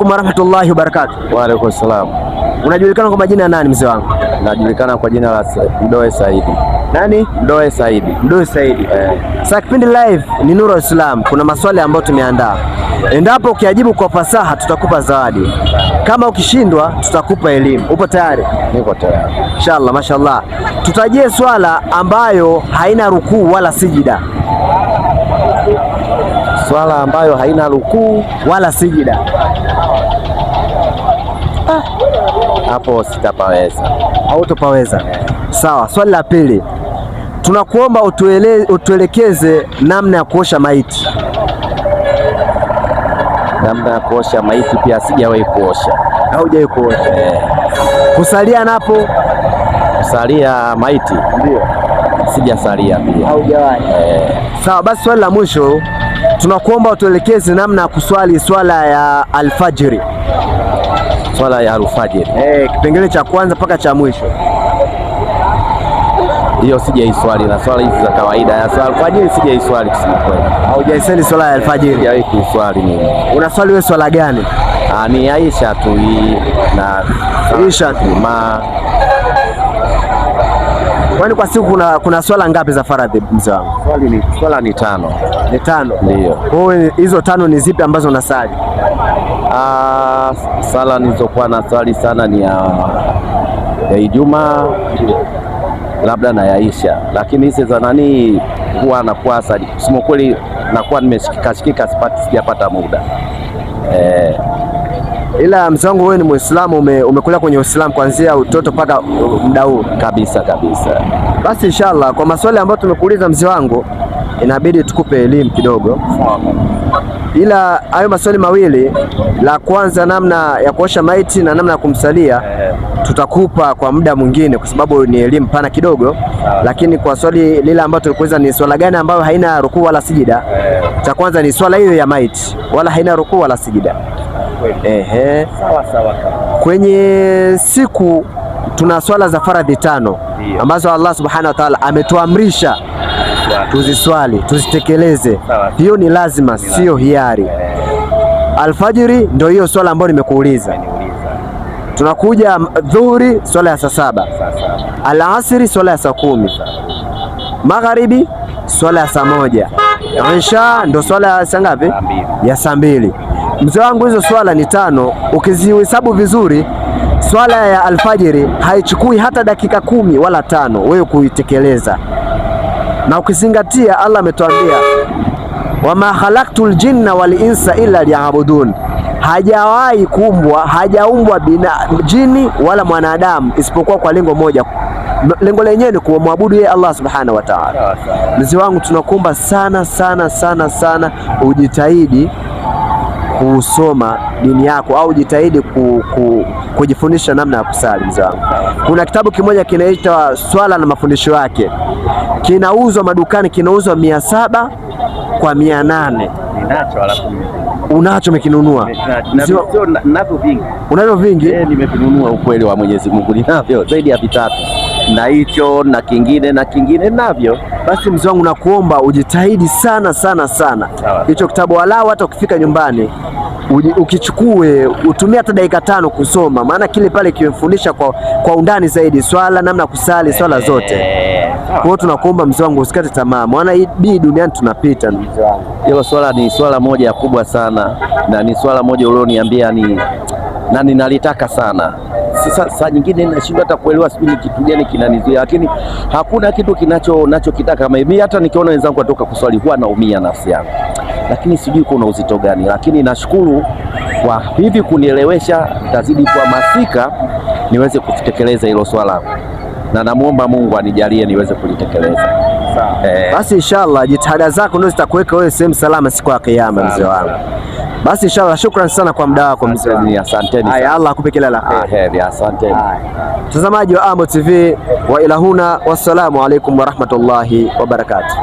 Warahmatullahi wabarakatuh. Wa alaykum salam. Unajulikana kwa majina ya nani mzee wangu? Najulikana kwa jina la Mdoe Saidi. Nani? Mdoe Saidi. Mdoe Saidi. Eh. Sasa kipindi live ni Nuru Islam, kuna maswali ambayo tumeandaa. Endapo ukiajibu kwa fasaha tutakupa zawadi, kama ukishindwa tutakupa elimu. Upo tayari? Niko tayari. Inshallah, mashallah. Tutajie swala ambayo haina rukuu wala sijida. Swala ambayo haina rukuu wala sijida. Hapo sitapaweza. Hautopaweza. Sawa. Swali la pili, tunakuomba utuelekeze namna ya kuosha maiti. Namna ya kuosha maiti pia sijawahi kuosha. Haujawahi kuosha? Eh. Kusalia napo? Kusalia maiti ndio sijasalia pia. Haujawahi. Eh. Sawa, basi swali la mwisho tunakuomba utuelekeze namna ya kuswali swala ya alfajiri. Swala ya alfajiri. Kipengele cha kwanza mpaka cha mwisho. Hiyo sijaiswali, na swala hizi za kawaida ya swala alfajiri sijaiswali kusema kweli. Haujaiswali swala ya alfajiri? Sijawahi kuiswali mimi. Unaswali wewe swala gani? Ni Aisha tu hii na Aisha tu. Ma. Kwani kwa siku kuna swala ngapi za faradhi mzee wangu? Swala ni tano. Ni tano? Ndio. Kwa hiyo hizo tano ni zipi ambazo unasali? Sala nilizokuwa naswali sana ni ya Ijumaa labda na ya Isha, lakini hizi za nani huwa nakuwa sali. Kusema kweli nakuwa nimeshikika shikika, sijapata muda. Ila mzee wangu wewe ni Muislamu, umekulia kwenye Uislamu kuanzia utoto mpaka muda huu. Kabisa kabisa. Basi inshallah kwa maswali ambayo tumekuuliza mzee wangu inabidi tukupe elimu kidogo. Ila hayo maswali mawili, la kwanza namna ya kuosha maiti na namna ya kumsalia, tutakupa kwa muda mwingine kwa sababu ni elimu pana kidogo. Lakini kwa swali lile ambalo tulikuuliza ni swala gani ambayo haina rukuu wala sijida, cha kwanza ni swala hiyo ya maiti, wala haina rukuu wala sijida. Ehe. Sawa sawa. Kwenye siku tuna swala za faradhi tano ambazo Allah Subhanahu wa Ta'ala ametuamrisha tuziswali, tuzitekeleze. Hiyo ni lazima, sio hiari. Alfajiri ndio hiyo swala ambayo nimekuuliza. Tunakuja dhuhuri, swala ya saa 7. Alasiri swala ya saa 10. Magharibi swala ya saa 1. Isha ndio swala ya saa ngapi? Ya saa 2. Mzee wangu hizo swala ni tano, ukizihesabu vizuri swala ya alfajiri haichukui hata dakika 10 wala 5 wewe kuitekeleza. Na ukizingatia Allah ametuambia wama khalaqtul jinna wal insa illa liya'budun, hajawahi kuumbwa, hajaumbwa jini wala mwanadamu isipokuwa kwa lengo moja. Lengo lenyewe ni kumwabudu yeye Allah Subhanahu wa Ta'ala. Mzee wangu tunakuomba sana sana sana sana ujitahidi kusoma dini yako au jitahidi kujifundisha namna ya kusali mzee wangu. Kuna kitabu kimoja kinaitwa Swala na Mafundisho Yake, kinauzwa madukani, kinauzwa 700 kwa 800. Ninacho alafu Unacho, umekinunua? Ninavyo vingi. Unavyo vingi? Nimevinunua, ukweli wa Mwenyezi Mungu ninavyo zaidi ya vitatu, na hicho na kingine na kingine navyo. Basi mzee wangu nakuomba ujitahidi sana sana sana hicho kitabu, walau hata ukifika nyumbani ukichukue utumie hata dakika 5 kusoma, maana kile pale kimefundisha kwa undani zaidi swala, namna kusali swala zote. Kwa hiyo tunakuomba mzee wangu usikate tamaa, maana hii duniani tunapita mzee wangu. Hilo swala ni swala moja kubwa sana, na ni swala moja ulioniambia ni na ninalitaka sana. Sasa saa nyingine nashindwa hata kuelewa, sijui ni kitu gani kinanizuia, lakini hakuna kitu nachokitaka kama mimi. Hata nikiona wenzangu watoka kuswali huwa naumia nafsi yangu, lakini sijui kuna uzito gani. Lakini nashukuru kwa hivi kunielewesha, nitazidi kuhamasika niweze kutekeleza hilo swala, na namuomba Mungu anijalie niweze kulitekeleza. Basi inshallah jitihada zako ndio zitakuweka wewe sehemu salama siku ya Kiyama mzee wangu. Basi inshallah, shukran sana kwa muda wako mzee wangu. Asanteni. Haya, Allah akupe kila la kheri. Heri, asanteni. Mtazamaji wa Amo TV, wa ilahuna, wassalamu alaikum warahmatullahi wabarakatuh.